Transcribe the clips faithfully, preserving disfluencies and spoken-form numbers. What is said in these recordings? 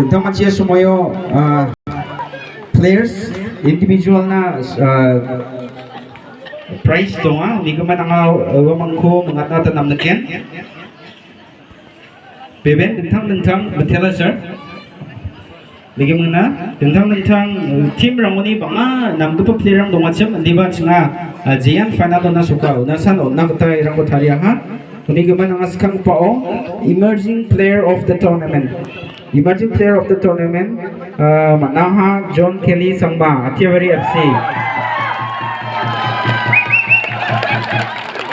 Dingtang manchia somoio, ah, players individual-na, ah, prize donga, unigimin anga uamangko mingatna gita namniken. Beben dingtang dingtang mitela, sir. Bagaimana dingtang dingtang, eh, team-rangoni bang·a namgipa player-rang dongachim, indiba chinga, eh, jean final-ona soka, unasan on·na gita irangko tariaha. Unigimin anga skangpao Emerging Player of the Tournament. Emerging Player of the Tournament, eh, man·aha John Kelly Sangma, Athiabari F C.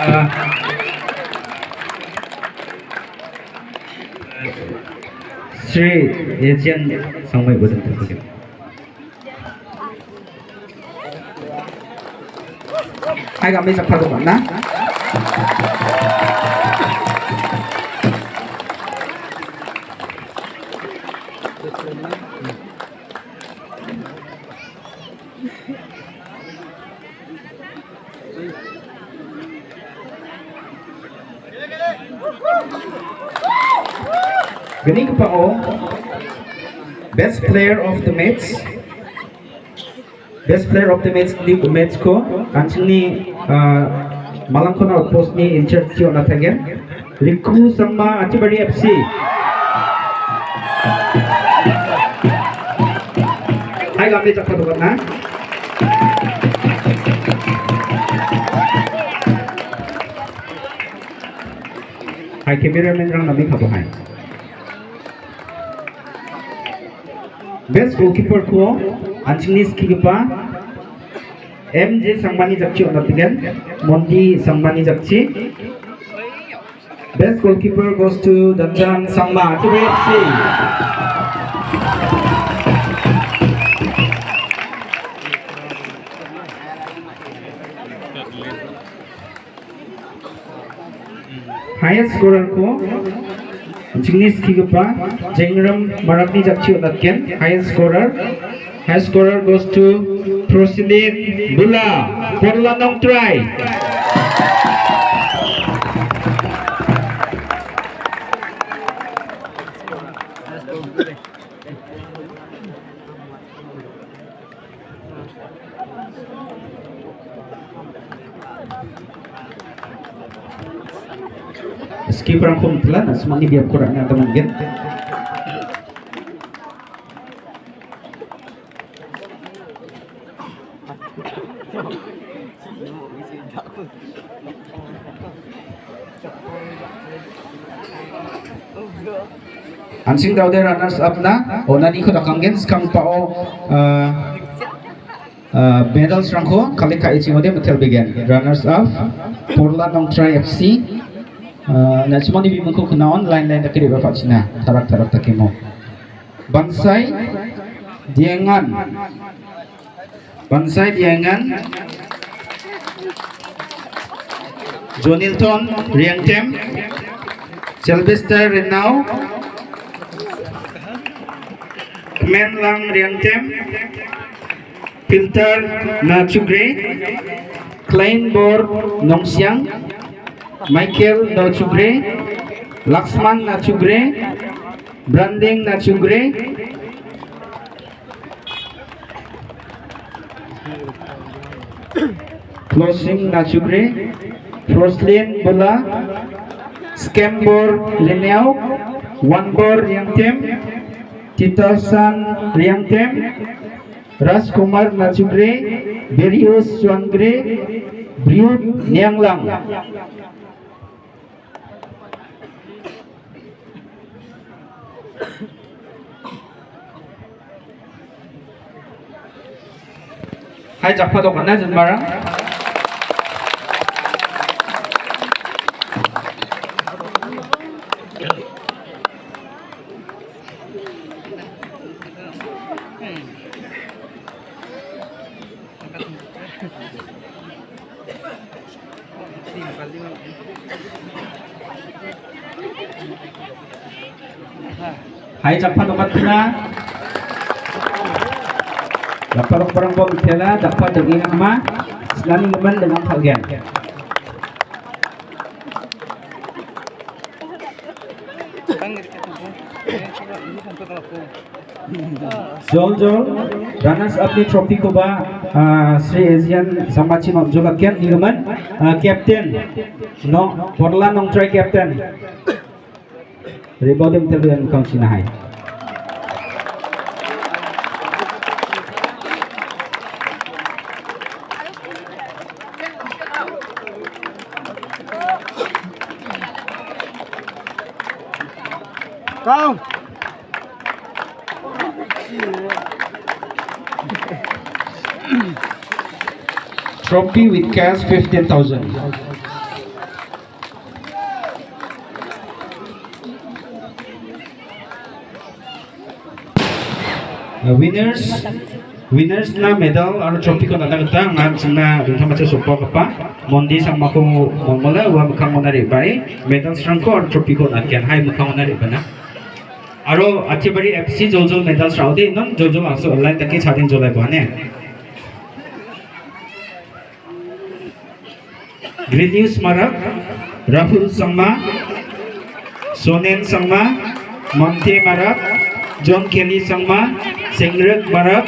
Eh, Sri Ejian Sangmai Bodong Terpusat. Hai kami cepat tu mana? Gnigipao best player of the match, best player of the match, league match-ko an·chingni, ah, Malangkona outpost-ni in charge-o on·atgen. Riku Sangma, Athiabari F C. Hai, kami cepat tu mana? Hai, cameraman-rang name kabo hai. Best goalkeeper-ko an·chingni skigipa M J Sangmani jakchi on·atgen, Mondi Sangmani jakchi. Best goalkeeper goes to Danjan Sangma, Athiabari F C. Highest scorer-ko an·chingni skigipa Jengrim Marakni jakchi on·atgen. Highest scorer, highest scorer goes to Prosilin Bula, Porla Nongtrai. Skip-rangko mitela, na·simangni biapko ra·na gita man·gen. An·ching daode runners up-na on·aniko dakanggen, skangpao, ah, ah, medals-rangko collect ka·e chingode mitelbegen. Runners up, Porla Nongtrai F C. Ah, na·simangni bimingko knaon line line dake re·bapachina, tarak tarak dakemo. Bansai Diengan. Bansai Diengan, Jonilton Riangtem, Sylvester Renau, Kmenlang Riangtem, Peter Nachugre, Kleinbor Nongsiang, Michael Nachugre, Laksman Nachugre, Branding Nachugre, Closing Nachugre, Froslin Bola, Skembor Lineao, Wanbor Riangtem, Titasan Riangtem, Rajkumar Nachugre, Berius Suangre, Briut Nianglang. Hai, jakpa dokanna jinmarang. Hai, jakpa dokatna. Dakparokparangko mitela, dakpa ding·enga ama, silani gimin dengan kal·gen. Jol jol, runners up-ni trophy-koba, ah, Sri Asian Samachi Nonjolakyan nigimin, ah, captain, no, Porla Nongtrai captain. Rebounding tebian kong sinahai. Kong. Trophy with cash fifteen thousand. Uh, winners, winners-na medal aro trophy-ko on·na gita anga an·chingna dingtamachi sokbagipa Mondi Sangmako molmole ua mikkangona re·bae medals-rangko aro trophy-ko on·atgen. Hai mikkangona re·bana. Aro Atibari F C joljol medals ra·ode inon joljol a·so online dake chadeng jolai boane. Grinius Marak, Rahul Sangma, Sonen Sangma, Monte Marak, John Kelly Sangma, Sengrik Marak,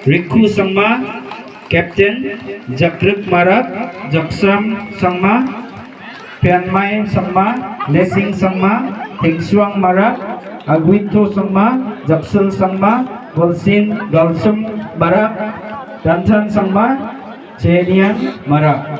Riku Sangma, Captain, Jakrik Marak, Jaksam Sangma, Pianmai Sangma, Lesing Sangma, Tengsuang Marak, Aguinto Sangma, Jaksel Sangma, Golsin Galsum Marak, Dantan Sangma, Chenian Marak.